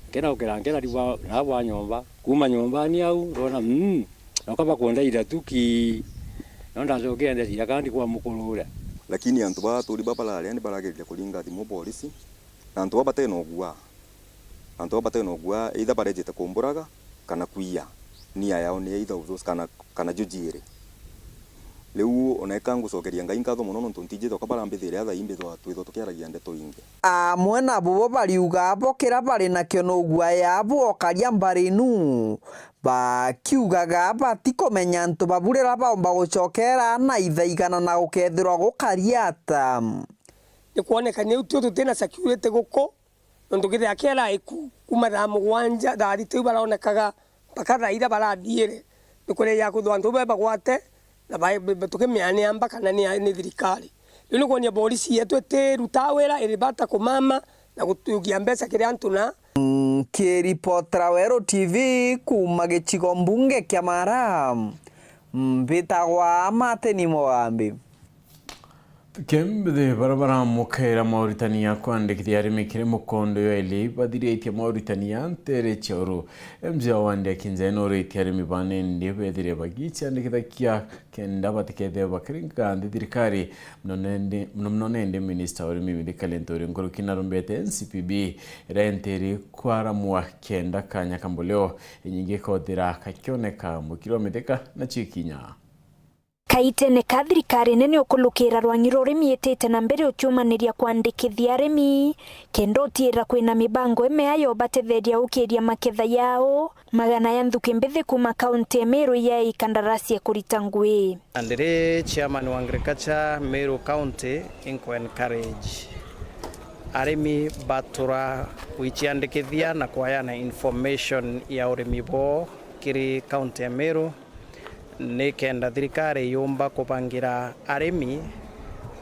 Nkiraukira, nkirari bwa, na bwa nyomba. Kuuma nyombani au, ndona, mm, noka bakundaira tu ki. No ndacokire ndecira kana ndi kwa mukuru uria. Lakini antu ba aturi ba bararia ni barageria kuringa thimu borisi, na antu ba batena ugua. Antu baba batena ugua, either barejete kumburaga kana kwiya. Nia yao ni either of those kana, kana jujiiri. Riu ona eka ngucokeria Ngai nkatho mono nontu ntiji thoka barambithiria thaa ii mbithwa twithwa tukiaragia ndeto ingi. Amwe na bubo bariuga bo kira bari nakio no guaya bwokaria mbari nu, bakiugaga batikumenya antu babu riria baumba gucokera na ithaigana na gukethirwa gukari ata. Ni kwoneka niu tio tutina security guku, nontu kethira kiara iku, kuma thaa mugwanja, thaa thita iu baronekaga, mpaka thaa iria barathiire, ni kuria ya kwithirwa antu be bagwate, na ba-, be-, be-, tukimiania mba kana ni, ni thirikari. Riu ni kwonia borisi yetu itirutaa wira, iri bata kumama na gutugia mbeca kiri antu na Nkiripotera Weru T V kuuma gicigo mbunge kia Mara, mbitagwa Martin Mugambi. Kembithi bara baramukera mauritania kwandikithia arimi kiri mukondo jwa ili bathiritie mauritania ntere cia uru. M C A wa Wandie Kinjai nuritie arimi ba nindi bethire bagiciandikithagia kenda batikethire bakiringa nthi thirikari, muno nendi, muno muno nendi minista wa urimi Mithika Linturi nkuruki narumbete N C P B iria intiri kwaramwa kenda kanya kambulio inyingi kothira kakioneka mukiri wa Mithika na cikinya. Kaitene ka thirikari nene ukulukira rwang'i rwa urimi itite na mbere ukiumaniria kwandikithia arimi kenda utiira kwina mibango imea yobatetheria ukiria maketha yao. Magana ya nthuki mbithi kuuma kaunti ya Meru yaai kandarasi ya kurita ngui. Na ndiri chairman wa agriculture Meru County, inko encourage arimi batura gwiciandikithia na kwayana information ya urimi bwoo kiri kaunti ya Meru, nikenda thirikari yumba kubangira arimi,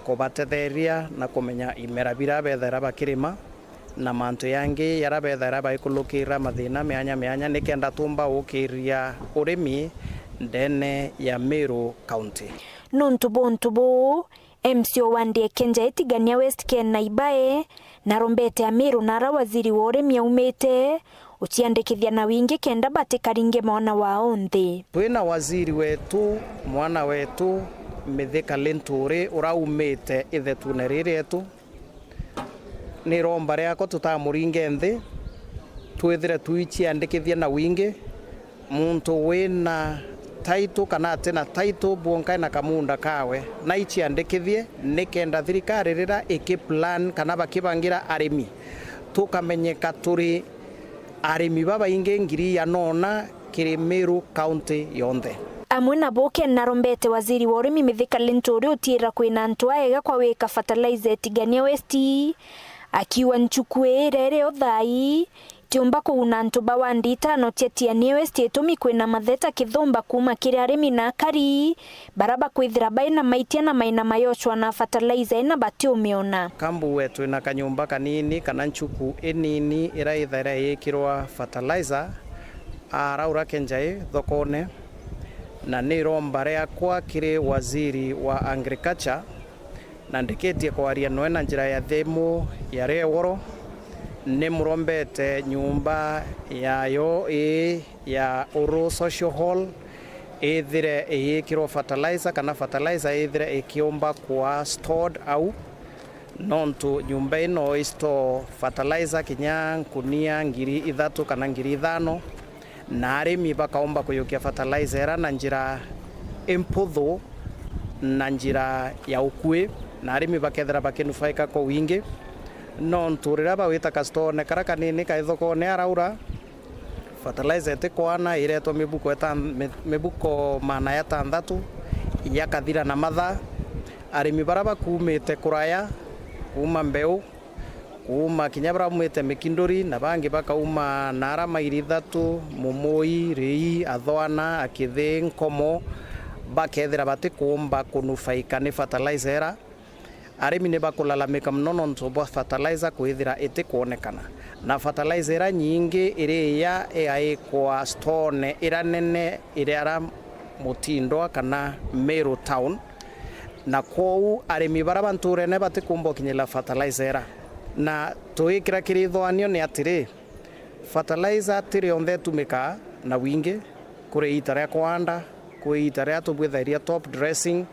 kubatetheria na kumenya imera bira bethaira bakirima, na mantu yangi yara bethaira baikulukira mathina mianya mianya, nikenda tumba gukiria urimi ndene ya Meru County. Nontu bwa untu buu, M C A wa Wandie Kinjai Tigania West Ken Naibai narombete Amiru na ara waziri wa urimi aumite uciandikithia na wingi kenda batikaringe mwana wao nthi. Twina waziri wetu, mwana wetu, Mithika Linturi, uraumite ithetune riri rietu. Ni iromba riakwa tutamuringe nthi, twithire tuiciandikithia na wingi. Muntu wina title kana atina title, bwonka ena kamunda kawe, naiciandikithie, nikenda thirikari rira ikiplan kana bakibangira arimi, tukamenyeka turi arimi babaingi ngiri igana ona kiri Meru County yonthe. Amwe nabo Ken narombete waziri wa urimi Mithika Linturi utiira kwina antu aega kwa wika fertilizer Tigania West, akiuga nchuku ii iria iri o thaai itiumba kuguna antu ba wandi itano cia Tigania West itumi kwina matheta kithumba kuuma kiri arimi na akari, bara bakwithira baina maitia na maina mayocwa na fertilizer ina batiumiona. Kambuwe twina kanyumba kanini kana nchuku inini ira ithaira yikirwa fertilizer, araura Kinjai thokone, na ni iromba riakwa kiri waziri wa agriculture, na ndikitie kwaria noe na njira ya thimu ya rieworo, ni murombete nyumba yayo ii ya Uru Social Hall ithire iyikirwo fertilizer, kana fertilizer ithire ikiumba kwa stored au, nontu nyumba ino i store fertilizer kinya nkunia ngiri ithatu kana ngiri ithano, na arimi bakaumba kuyukia fertilizer ira na njira imputhu na njira ya ukui, na arimi bakethira bakinufaika kwa wingi, nontu riria bawita kastone kara kanini kai thokone araura, fertilizer itikwana iretwa mibuko itan-, mi-, mibuko maana ya tanthatu yakathira na mathaa. Arimi bara bakumite kuraya, kuuma mbeu, kuuma kinya bara baumite Mikinduri, na bangi bakauma naara mairi ithatu, Mumui, Rii, Athwana, Akithi, Nkomo, bakethira batikuumba kunufaika ni fertilizer ira. Arimi ni bakulalamika mono nontu bwa fertilizer kwithira itikwonekana, na fertilizer ira nyingi iri iya igaikwa stone ira nene iri ara Mutindwa kana Meru Town, na kwou arimi bara ba nturene batikumba ukinyira fertilizer ira. Na tuikira kirithanio ni atiri, fertilizer ti rionthe itumikaa na wingi, kuri iita ria kwanda, kuri iita ria tubwithairia top dressing,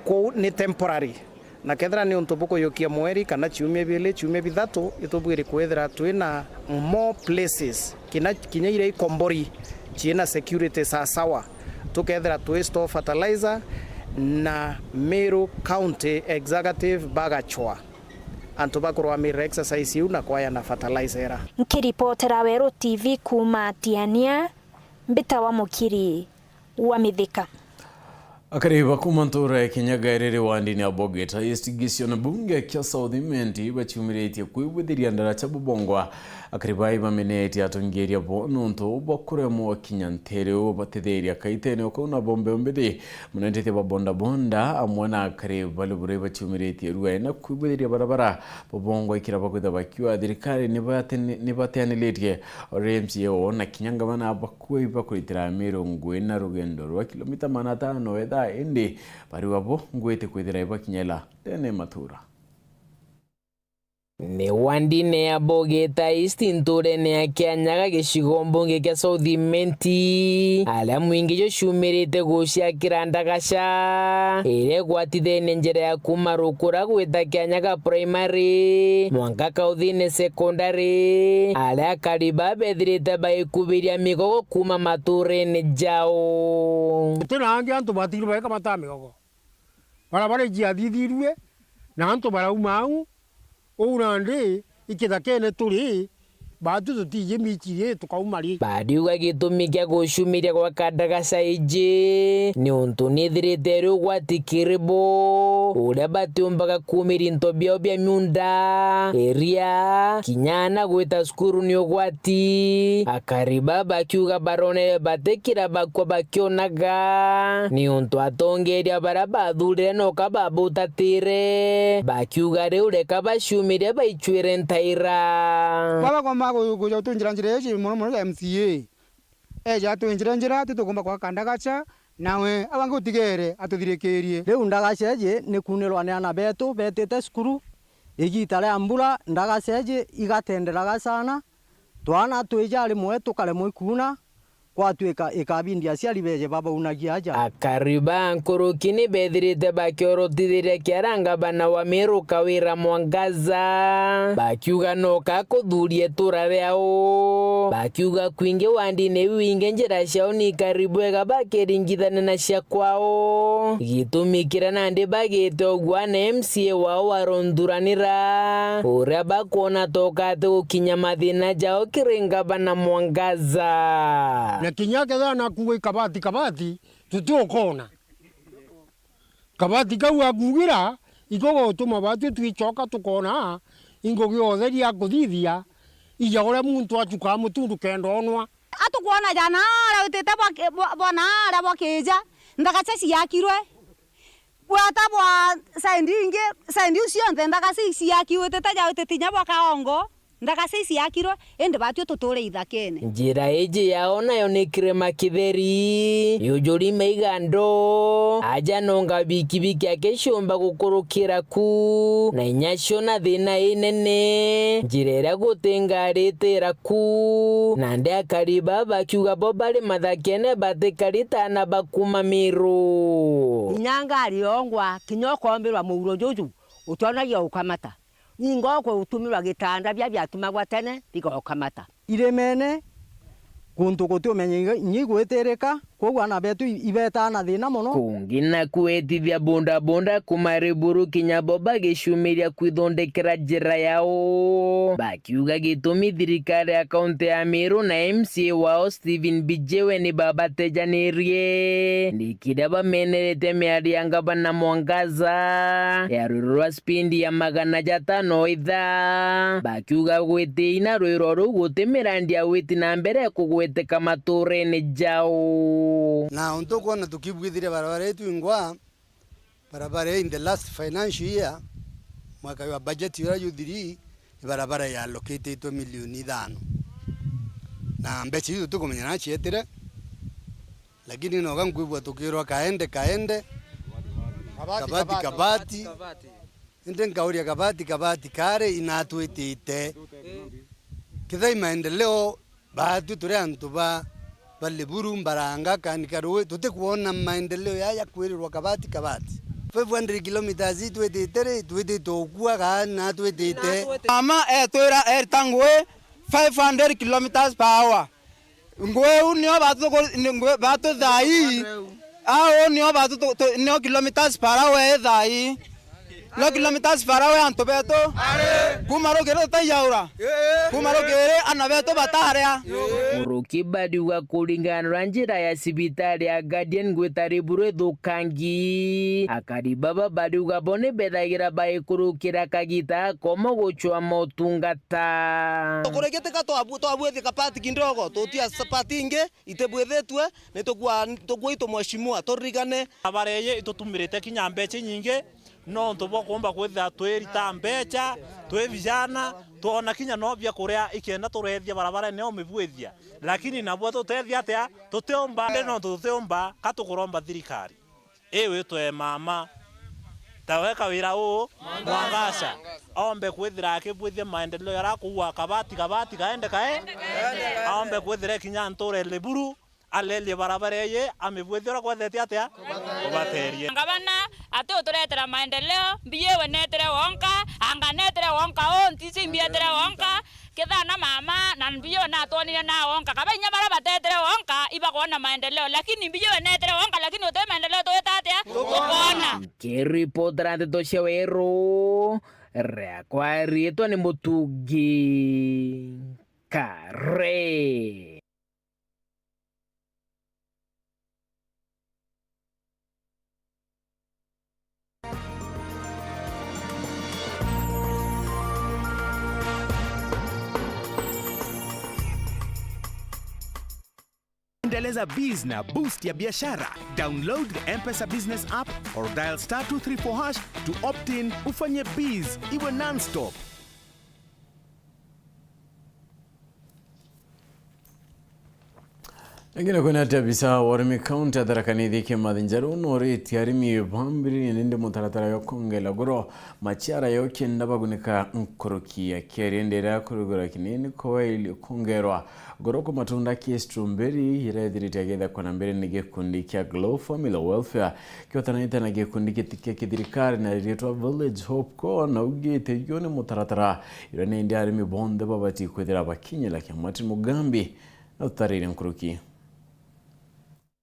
kwou ni temporary. Na kethira ni untu bukuyukia mweri kana ciumia biili, ciumia bithatu, itubwiri kwithira twina more places, kinya, kinya iria ikombori ciina security sasawa, tukethira twi store fertilizer na Meru County Executive bagachwa antu bakurwamirira exercise iu na kwayana fertilizer ira. Nkiripotera Weru T V kuuma Tiania, mbitawa Mukiri wa Mithika. Akari ba kuuma ntuura ya Kinyaga iriri wandini ya Bogeta East, gicione bunge kia South Imenti baciumiritie kwibwithiria ndaraca bubongwa Akari bai bamenetie atongeria bo nontu bwa kuremwa kinya ntere u batetheria kaitene o kau na bombe mbithi. Munendetie ba bondabonda amwe na akari bali buri baciumiritie ruai na kwibwithiria barabara bobongwa ikira bakwitha bakiuga thirikari nibatene-, nibateaniritie ori M C A o na kinya ngavana bakui bakuritira Amiru ngui na rugendo rwa kilomita magana atano ethaa indi bariuga bo ngui itikwithira ibakinyela ndene matura. Ni wandine ya Bogeta East nturene ya Kianyaga gicigo mbunge kia South Imenti, aria mwingi juciumirite guciakira ndagaca iria igwatithenie njira ya kuuma Rukura gwita Kianyaga Primary mwanka Kauthine Secondary, aria akari baa bethirite baikubiria migogo kuuma maturene jao. Guti na angi antu batigirwe baika mataa migogo. Barabara ijiathithirue, na antu barauma au, uu nandi ikithakene turi, baatu tutiji mici ri, tukauma ri? Bariuga gitumi kia gucumiria gwa kandagaca iji ni untu nithirite iri ugwati kiri bo, uria batiumbaga kuumira into biao bia miunda, iria, kinya ana gwita cukuru ni ugwati. Akari baa bakiuga baronere batikira bakua bakionaga, ni untu atongeria baria bathurire noka babutatire, bakiuga riu reka baciumire baicwire ntaira. Baba komba ku-, kuja utwinjira njira iji mono mono ja M C A. Eja atwinjire njira, titukumba kwaka ndagaca, nawe abangi utigere atuthirikirie. Riu ndagaca iji ni kuunirwa ni ana betu betite cukuru. Igita ria mbura, ndagaca iji igatenderaga sana. Twana twija rimwe tukaremwa ikuuna, gwatuika ikabindi aciari beeje babaunagia aja. Akari ba nkuruki ni beethirite bakiorotithiria kiara ngavana wa Meru Kawira Mwangaza, bakiuga noka kuthuuria itura riao. Bakiuga kwingi wandine iu ingi njira ciao ni ikari bwega bakiringithania na cia kwao. Gitumi kiria nandi bagite ugwa na M C A wao wa Runduranira, uria bakwona toka ati gukinya mathina jao kiri ngavana Mwangaza. Na kinya kethira nakuuga ikabati kabati, tutiukona. Kabati kau akuugira, iko gutuma baatwi twicoka tukona ingugi yonthe ria kuthithia, ija uria muntu achukaa mutundu kenda onwa. Atukwona jana aria witite bwa ki-, bwa, bwa na aria bwa kiija, ndagaca ciakirwe. Bwata bwa side ingi, side iu cionthe ndagaca iciaki witite ja witite inya bwa kaongo, ndagaca iciakirwe, indi batwi tuture ithakene. Njira iji yao nayo ni kirima kitheri, yujuri maiga ndo, aja nonga bikibiki akiciumba gukurukira ku, na inya cio na thina inene, njira iria gutingaritira ku, nandi akari baa bakiuga bo bari mathakene batikari ta ana ba kuuma Miru. Inya ngari yongwa, kinya ukoombirwa muuro juju, utionagia ukamata. Ninga ukutumirwa gitanda bia biatumagwa tene, bigokamata. Irimene, guntu guti umenya inya igwitirika, kwoguo ana betu i-, ibetaa na thina mono. Kungi na kwetithia bondabonda kuuma Riburu kinya bo bagiciumiria kwithondekera njira yao, bakiuga gitumi thirikari ya kaunti ya Miru na M C A wao Stephen Bijewe ni babatejanirie ni kiria bamenerete miario ya ngavana Mwangaza ya rwiro rwa spindi ya magana jatano ithaa, bakiuga gwitiina rwiro ruu guti mirandi ya witi na mbere kugweteka maturene jao. Na untu ukwona tukibwithiria barabara yetu ingwa, barabara in the last financial year, mwaka wa budget uria juthiri, ni barabara ya allocatitwe milioni ithano. Na mbeca iu tutikumenya na cietire, lakini noga nkwigua tukirwa kaende, kaende, kabati, kabati, kabati, kabati. Indi nkauria kabati, kabati kari inatwitite. Kithai maendeleo, baatwi turi antu ba, ba Liburu, Mbaranga, Kanika Rui, tutikwona maendeleo yaya kwirirwa kabati, kabati. Five hundred kilometers itwitite ri, twitite ukua kaa natwitite. Mama etwira erita ngui five hundred kilometers per hour. Ngui iu nio batu-, ni ngui batu thaa ii. Au nio batu-, tu-, tu-, nio kilometers per hour e thaa ii. No kilometers far away antu betu. Kuma rugiri tutaiyaura. Kuma rugiri ana betu bataria. Nkuruki bariuga kuringana na njira ya cibitari ya Guardian gwita Riburu ithukangi, akari baba bariuga bo ni bethagira baikurukira kagita komo gucwa motungata. Kurigitika twabu-, twabwithika part kindogo, tutia part ingi itibwithitue, ni tukua, tukua itu mheshimiwa, turirikane. Barabara iji itutumirite kinya mbeca inyingi, nontu bwa kuumba kwithira twirita mbeca, twi vijana, twona kinya no bia kuria ikenda tureethia barabarene umibwithia. Lakini nabwo tutethia atia? Tutiumba, nontu tutiumba, ka tukuromba thirikari. Ii witwe mama, ta weka wira uu, Mwangaza, aombe kwithira akibwithia maendeleo jaria akuuga kabati, kabati, kaende kae, aombe kwithira kinya ntura Liburu, alerie barabara iji, amibwithia uria kwethetie atia? Kubaterie. Ngavana ati uturetera maendeleo, mbiye we netere wonka, anga netere wonka, o ntisi mbietere wonka, Kethira na mama na mbiyo natwonire na wonka, kaba inya baria batetere wonka ibakwona maendeleo, lakini mbiyo netere wonka, lakini uti maendeleo twita atia? Tukwona. Nkiripotera nteto cia Weru, riakwa riitwa ni Mutungi Kare. Endeleza biz na boost ya biashara. Download the M-Pesa Business app or dial star two three four hash to opt in, ufanye biz iwe non-stop. Ingine kwina ati abisa wa urimi kaunti ya Tharaka Nithi Kimathi Njeru noritie arimi bambiririe nindi mutaratara jwa kwongela goro maciara yo kenda bagunika nkuruki. Akiaria ndi iria kurugura kinini kwa ili kwongerwa goro kwa matunda ki strawberry iria ithirite agethakwa na mbere ni gikundi kia Glow Family Welfare kiotanite na gikundi giti kia kithirikari na riitwa Village Hope Co, na augite uyu ni mutaratara uria nindi arimi bonthe babati kwithira bakinyira. Kia Martin Mugambi na tutarire nkuruki.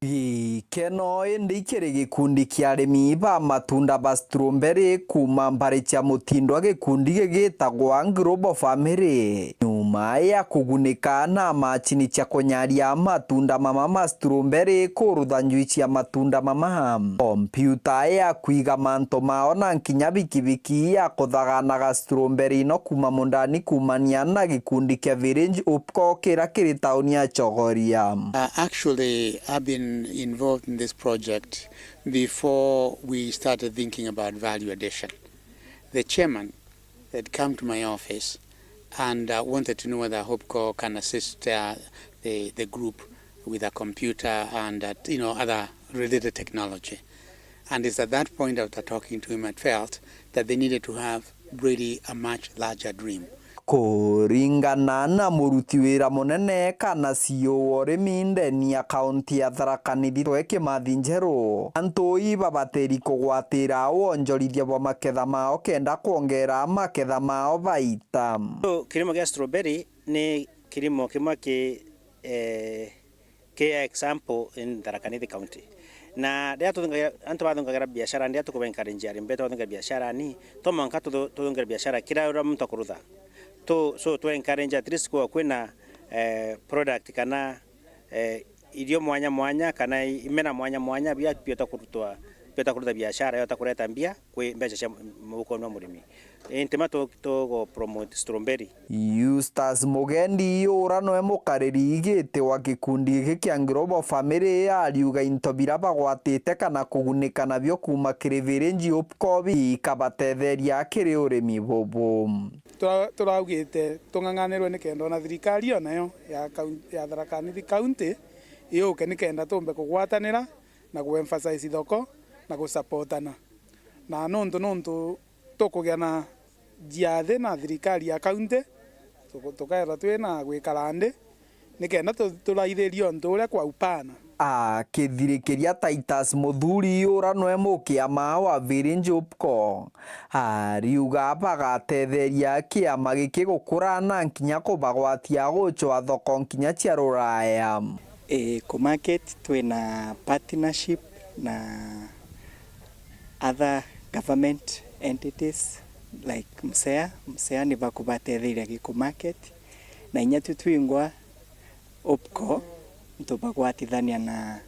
Gikeno indi kiri gikundi kia arimi ba matunda ba strawberry kuuma mbari cia mutindwa gikundi gigitagwa Global Family. Nyuma ya kugunika na macini cia kunyaria matunda mama ma strawberry kurutha njui cia matunda mama, kompiuta ya kwiga mantu mao na nkinya bikibiki ya kuthaganaga strawberry ino kuuma mundani kuumania na gikundi kia Village Hope Co kiria kiri tauni ya Chogoria. Uh, actually, I've been involved in this project before we started thinking about value addition. The chairman had come to my office and, uh, wanted to know whether Hope Co can assist, uh, the, the group with a computer and, uh, you know, other related technology. And it's at that point, after talking to him, I felt that they needed to have really a much larger dream. Kuringana na muruti wira munene kana C E O wa urimi ndeni ya kaunti ya Tharaka Nithi Kithure Kimathi Njeru, antu ibabatiri kugwatira wonjorithia bwa maketha mao kenda kwongera maketha mao baita. So, kirimo gia strawberry ni kirimo kimwe ki, eh, ki example in Tharaka Nithi County. Na riria tuthungagira, antu bathungagira biashara, riria tukuba encourage arimi betu bathungire biashara ni, to mwanka tuthu-, tuthungire biashara kiria uria muntu akurutha. Tu-, so, tu encourage at least kwa kwina, eh, product kana, eh, irio mwanya mwanya kana i-, imera mwanya mwanya bia biota kurutwa, biota kurutha biashara, yota kureta mbia kwi mbeca cia m-, mufukoni wa murimi. Intima tu-, tugo promote strawberry. Eustace Mugendi, ura noe mukariri giti wa gikundi giki kia Global Family, ariuga into biria bagwatite kana kugunika nabio kuuma kiri Village Hope Co bikabatetheria kiri urimi bubu. Tura-, turaugite tung'ang'anirwe nikenda ona thirikari onayo ya kaun-, ya Tharaka Nithi County yuke nikenda tumbe kugwatanira na ku emphasize thoko na gusupportana. Na nontu, nontu tukugia na njiathi na thirikari ya kaunti, tuku-, tukeethwa twina gwikara nthi, nikenda tu-, turaithirie untu uria kwaupana. Akithirikiria Titus Muthuri, ura noe mukiama wa Village Hope Co, ariuga bagatetheria kiama giki gukura na nkinya kubagwatia gucwa thoko nkinya cia Ruraya. Eh, ku market twina partnership na other government entities like MSEA. MSEA ni bakubatetheria giku market, na inya tu twingwa OPCO, nitubagwatithania na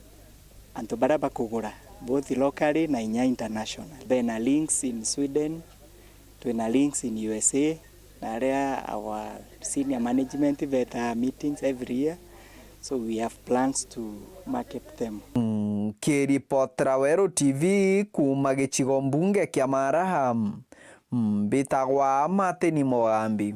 antu baria bakugura, both locally na inya international. Bena links in Sweden, twina links in U S A, na aria our senior management betaa meetings every year, so we have plans to market them. Nkiripotera Weru T V kuuma gicigo mbunge kia Maraha, mbitagwa Martin Mugambi.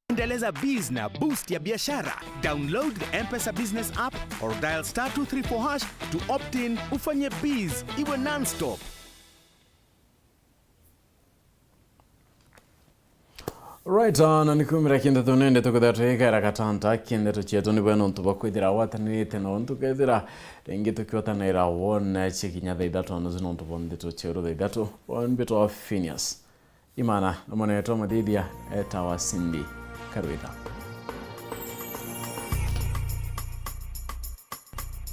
Endeleza biz na boost ya biashara. Download the M-Pesa Business app or dial star two three four hash to opt in, ufanye biz iwe non-stop. Right, ah, na nikumira kintu tunende tukwithira twikera gatanta kindeto cietu ni bwena untu bwa kwithira watanirite na untu kethira ringi tukiwatanira wone cikinya thaa ithatu na nusu nontu bwa ndeto cieru thaa ithatu. One bit of Phineas. Imana na mwana wetu wa muthithia etawa Cindy Karwitha.